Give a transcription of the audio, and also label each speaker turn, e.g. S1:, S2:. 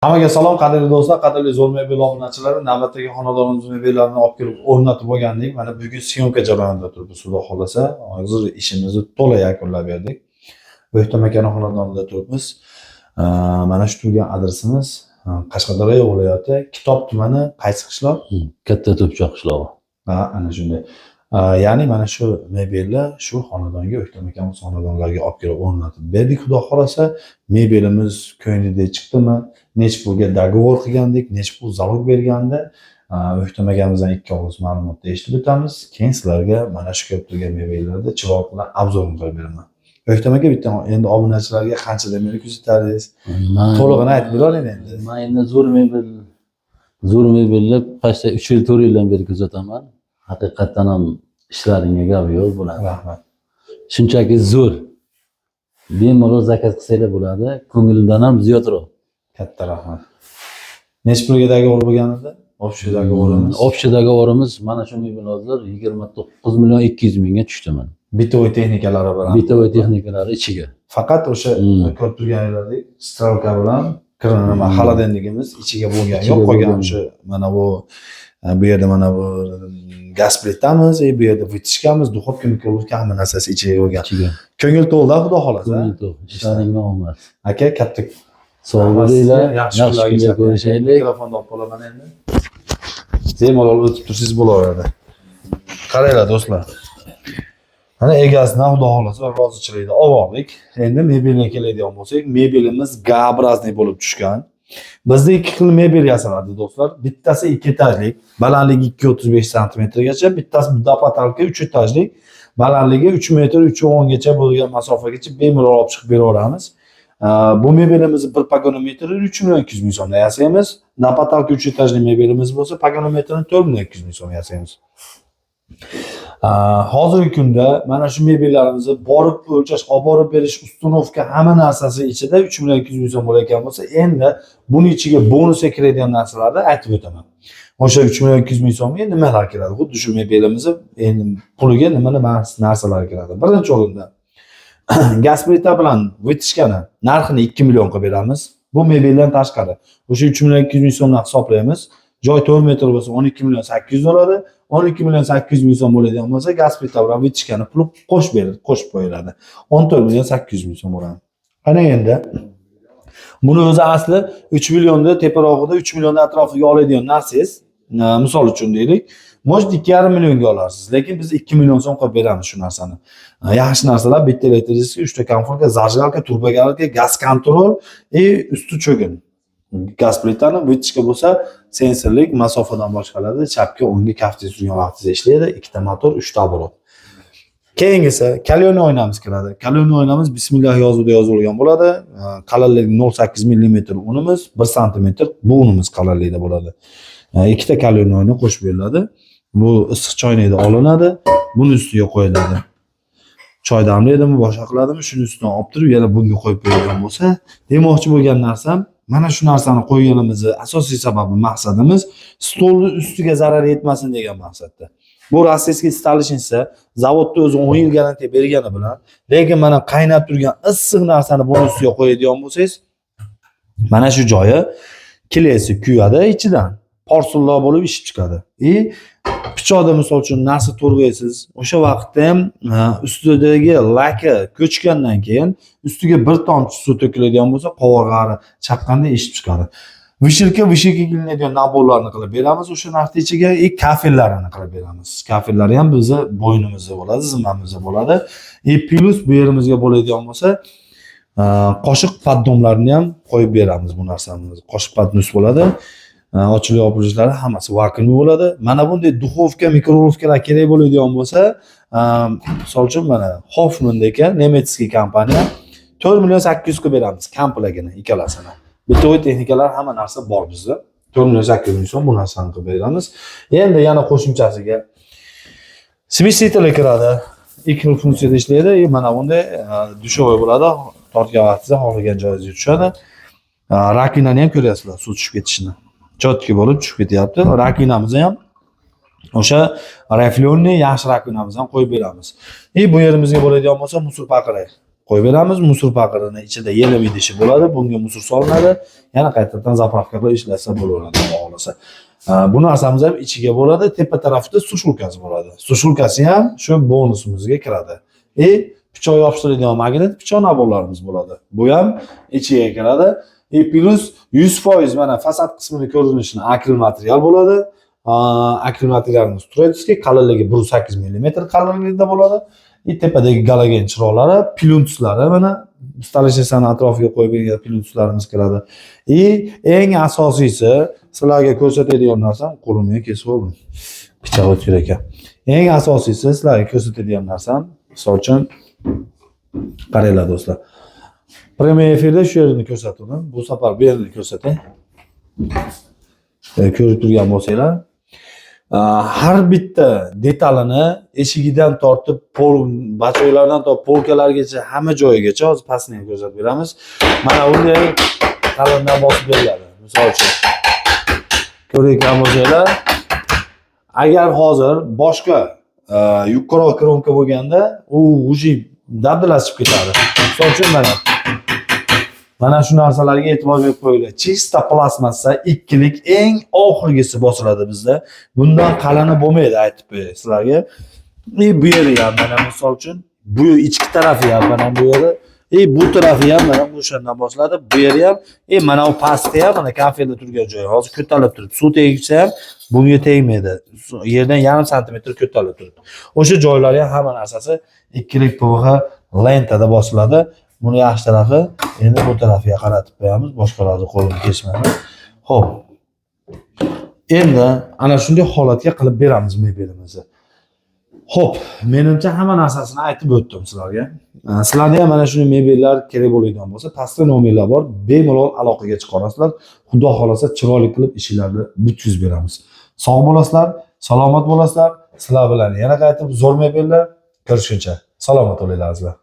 S1: Hammaga salom, qadrli do'stlar, qadrli Zo'r mebel obunachilari. Navbatdagi xonadonimiz mebellarini olib kelib o'rnatib bo'lgandik. Mana bugun съёмка jarayonida turibmiz, xudo xohlasa. Hozir ishimizni to'la yakunlab berdik. O'ktam akani xonadonida turibmiz. Mana shu turgan adresimiz Qashqadaryo viloyati, Kitob tumani, qaysi qishloq?
S2: Katta To'pchoq qishlog'i.
S1: Ha, ana shunday. Ya'ni mana shu mebelni shu xonadonga, O'ktam akamiz xonadonlariga olib kelib o'rnatib berdik, xudo xohlasa. Mebelimiz ko'nglidek chiqdimi? Necha pulga договор qilgandik, necha pul залог bergandi? O'ktam akamizdan ikki og'iz ma'lumotni eshitib o'tamiz. Keyin sizlarga mana shu ko'rib turgan mebellarni chiroq bilan обзор qilib beraman. O'ktam aka, bitta endi obunachilarga qanchadan beri kuzatardingiz? To'lig'ini aytib beravering endi.
S2: Man endi Zo'r mebelni почти 3 yil, 4 yildan beri kuzataman. Haqiqatdan ham ishlaringga gap yo'q bo'ladi.
S1: Rahmat.
S2: Shunchaki zo'r. Bemalol заказ qilsanglar bo'ladi. Ko'ngildan ham ziyodroq.
S1: Katta rahmat. Necha pulga договор bo'lgan edi? Общий договор imiz.
S2: Общий договор imiz mana shu mebel hozir 29 million 200 mingga tushdi mana.
S1: Бытовой texnikalari bilan.
S2: Бытовой texnikalari ichiga.
S1: Faqat o'sha ko'rib turganlaridek стиралка bilan nima, холодильник imiz ichiga bo'lgan
S2: Ichiga
S1: yo'q, qolgan
S2: bo'lgan.
S1: O'sha mana bu bu yerda mana bu gaz plitamiz, bu yerda вытяжка miz, духовка, микроволновка, hamma narsasi ichiga bo'lgan.
S2: Ichiga.
S1: Ko'ngil to'ldi, xudo xohlasa.
S2: Ko'ngil to'q. Ishlaringga omad.
S1: Aka, katta
S2: Sog' bo'linglar.
S1: Yaxshi
S2: Yaxshi
S1: kunlarga
S2: kunlar ko'rishaylik.
S1: Mikrofonni olib qolaman endi. Bemalol o'tib tursangiz bo'laveradi. Qaranglar, do'stlar. Mana egasidan, xudo xohlasa, rozichilikni olib oldik. Endi mebelga keladigan bo'lsak, mebelimiz Г-образный bo'lib tushgan. Bizda ikki xil mebel yasaladi, do'stlar. Bittasi ikki etajlik, balandligi 2,35 santimetrgacha, bittasi до потолка 3 etajlik, balandligi 3 metr 3,10 gacha bo'lgan masofagacha bemalol olib chiqib beraveramiz. Bu mebelimizni bir погонометр i 3 million 200 ming so'mdan yasaymiz. До потолка 3 etajli mebelimiz bo'lsa, погонометр ini 4 million 200 ming so'm yasaymiz. Hozirgi kunda mana shu mebellarimizni borib o'lchash, olib borib berish, установка, hamma narsasi ichida 3 million 200 ming so'm bo'layotgan bo'lsa, endi buni ichiga bonusga kiradigan narsalarni aytib o'taman. O'sha 3 million 200 ming so'mga nimalar kiradi? Xuddi shu mebelimizni endi puliga nima nima narsalar kiradi? Birinchi o'rinda gaz plita bilan вытяжка ni narxini 2 million qilib beramiz. Bu mebeldan tashqari. O'sha 3 million 200 ming so'mdan hisoblaymiz. Joy 4 metr bo'lsa, 12 million 800 bo'ladi. 12 million 800 ming so'm bo'ladigan bo'lsa, gaz plita bilan вытяжка ni puli qo'shib beriladi, qo'shib qo'yiladi. 14 million 800 ming so'm bo'ladi. Ana endi buni o'zi asli 3 millionda teparog'ida, 3 millionda atrofiga oladigan narsangiz, misol uchun deylik, может, 2,5 millionga olarsiz, lekin biz 2 million so'm qilib beramiz shu narsani. Yaxshi narsalar: bitta электрический, uchta konforka, зажигалка, турбогарка, газ контроль и usti cho'gin. Gaz plitani вытяжка bo'lsa, sensorlik, masofadan boshqaradi, chapga, o'ngga kaftingiz turgan vaqtingizda ishlaydi, ikkita motor, uchta оборот. Keyingisi каленый oynamiz kiradi. Каленый oynamiz bismillah yozuvida yozilgan bo'ladi. Qalinligi 0,8 mm unimiz, 1 sm bu unimiz qalinligida bo'ladi. Ikkita каленый oyna qo'shib beriladi. Bu issiq choynakda olinadi, buni ustiga qo'yiladi. Choy damlaydimi, boshqa qiladimi, shuni ustidan olib turib yana bunga qo'yib qo'yadigan bo'lsa, demoqchi bo'lgan narsam, mana shu narsani qo'yganimizni asosiy sababi, maqsadimiz stolni ustiga zarar yetmasin degan maqsadda. Bu российский столешница, zavodda o'zi 10 yil garantiya bergani bilan, lekin mana qaynab turgan issiq narsani buni ustiga qo'yadigan bo'lsangiz, mana shu joyi клей si kuyadi, ichidan porsulloq bo'lib ishib chiqadi. И pichoqda, misol uchun, narsa to'g'raysiz, o'sha vaqtda ham ustidagi laki ko'chgandan keyin ustiga bir tomchi suv to'kiladigan bo'lsa, qovurg'ari chaqqanda eshib chiqadi. Вешалка, вешалка ilinadigan набор larni qilib beramiz o'sha narxni ichiga и kafellarini qilib beramiz. Kafellari ham bizni bo'ynimizda bo'ladi, zimmamizda bo'ladi. И плюс bu yerimizga bo'ladigan bo'lsa, qoshiq поддон larni ham qo'yib beramiz bu narsani. Qoshiq поднос bo'ladi. Ochilib yopilishlari hammasi vakuumli bo'ladi. Mana bunday духовка, микроволновка lar kerak bo'ladigan bo'lsa, misol uchun, mana Hoffman ekan, немецкий kompaniya, 4 million 800 qilib beramiz komplegini ikkalasini. Бытовой texnikalar, hamma narsa bor bizda. 4 million 800 ming so'm bu narsani qilib beramiz. Endi yana qo'shimchasiga смеситель kiradi. Ikki xil funksiyada ishlaydi. И mana bunday душевой bo'ladi. Tortgan vaqtingizda xohlagan joyingizga tushadi. Раковина ni ham ko'ryapsizlar, suv tushib ketishini. Чётко bo'lib tushib ketyapti. Раковина mizni ham o'sha рифленый yaxshi раковина mizni ham qo'yib beramiz. И bu yerimizga bo'ladigan bo'lsa, мусор пакет Qo'yib beramiz. Мусор paqirini ichida yelim idishi bo'ladi. Bunga мусор solinadi. Yana qaytadan заправка qilib ishlatsa bo'laveradi, Xudo xohlasa. Bu narsamiz ham ichiga bo'ladi. Tepa tarafida сушилка si bo'ladi. Сушилка si ham shu bonusimizga kiradi. И pichoq yopishtiradigan magnit pichoq набор larimiz bo'ladi. Bu ham ichiga kiradi. И плюс 100% mana fasad qismini ko'rinishini akril material bo'ladi. Akril materialimiz турецкий, qalinligi 1,8 mm qalinligida bo'ladi. И tepadagi galogen chiroqlari, plyuntuslari, mana столешница ni atrofiga qo'yib bergan plyuntuslarimiz kiradi. И eng asosiysi, sizlarga ko'rsatadigan narsam, qo'limga kesib oldim. Pichoq o'tkir ekan. Eng asosiysi, sizlarga ko'rsatadigan narsam, misol uchun, qaranglar, do'stlar. Прямой efirda shu yerini ko'rsatdim. Bu safar bu yerini ko'rsatay. Ko'rib turgan bo'lsanglar, har bitta detalini eshigidan tortib, pol бачок lardan tortib, полка largacha, hamma joyigacha, hozir pastini ham ko'rsatib beramiz. Mana bunday qalindan bosib beriladi. Misol uchun, ko'rayotgan bo'lsanglar, agar hozir boshqa yukkaroq кромка bo'lganda, u уже dabdalashib ketadi. Misol uchun, mana shu narsalarga e'tibor berib qo'yinglar. Чисто plastmassa ikkilik eng oxirgisi bosiladi bizda. Bundan qalini bo'lmaydi, aytib qo'yay sizlarga. И bu yeri ham, mana misol uchun, bu ichki tarafi ham, mana bu yeri, и bu tarafi ham mana o'shandan bosiladi. Bu yeri ham, и mana bu pasti ham, mana kafelda turgan joyi. Hozir ko'tarilib turibdi. Suv tegsa ham bunga tegmaydi. Yerdan yarim santimetr ko'tarilib turibdi. O'sha joylari ham, hamma narsasi ikkilik PVH lentada bosiladi. Buni yaxshi tarafi, endi bu tarafiga qaratib qo'yamiz. Boshqalarni qo'lim kesmadi. Xo'p. Endi ana shunday holatga qilib beramiz mebelimizni. Xo'p, menimcha, hamma narsasini aytib o'tdim sizlarga. Sizlarda ham mana shunday mebellar kerak bo'ladigan bo'lsa, pastda nomerlar bor, bemalol aloqaga chiqa olasizlar. Xudo xohlasa, chiroyli qilib ishlarni bitkazib beramiz. Sog' bo'lasizlar, salomat bo'lasizlar. Sizlar bilan yana qaytib zo'r mebellar ko'rishguncha. Salomat bo'linglar, azizlar.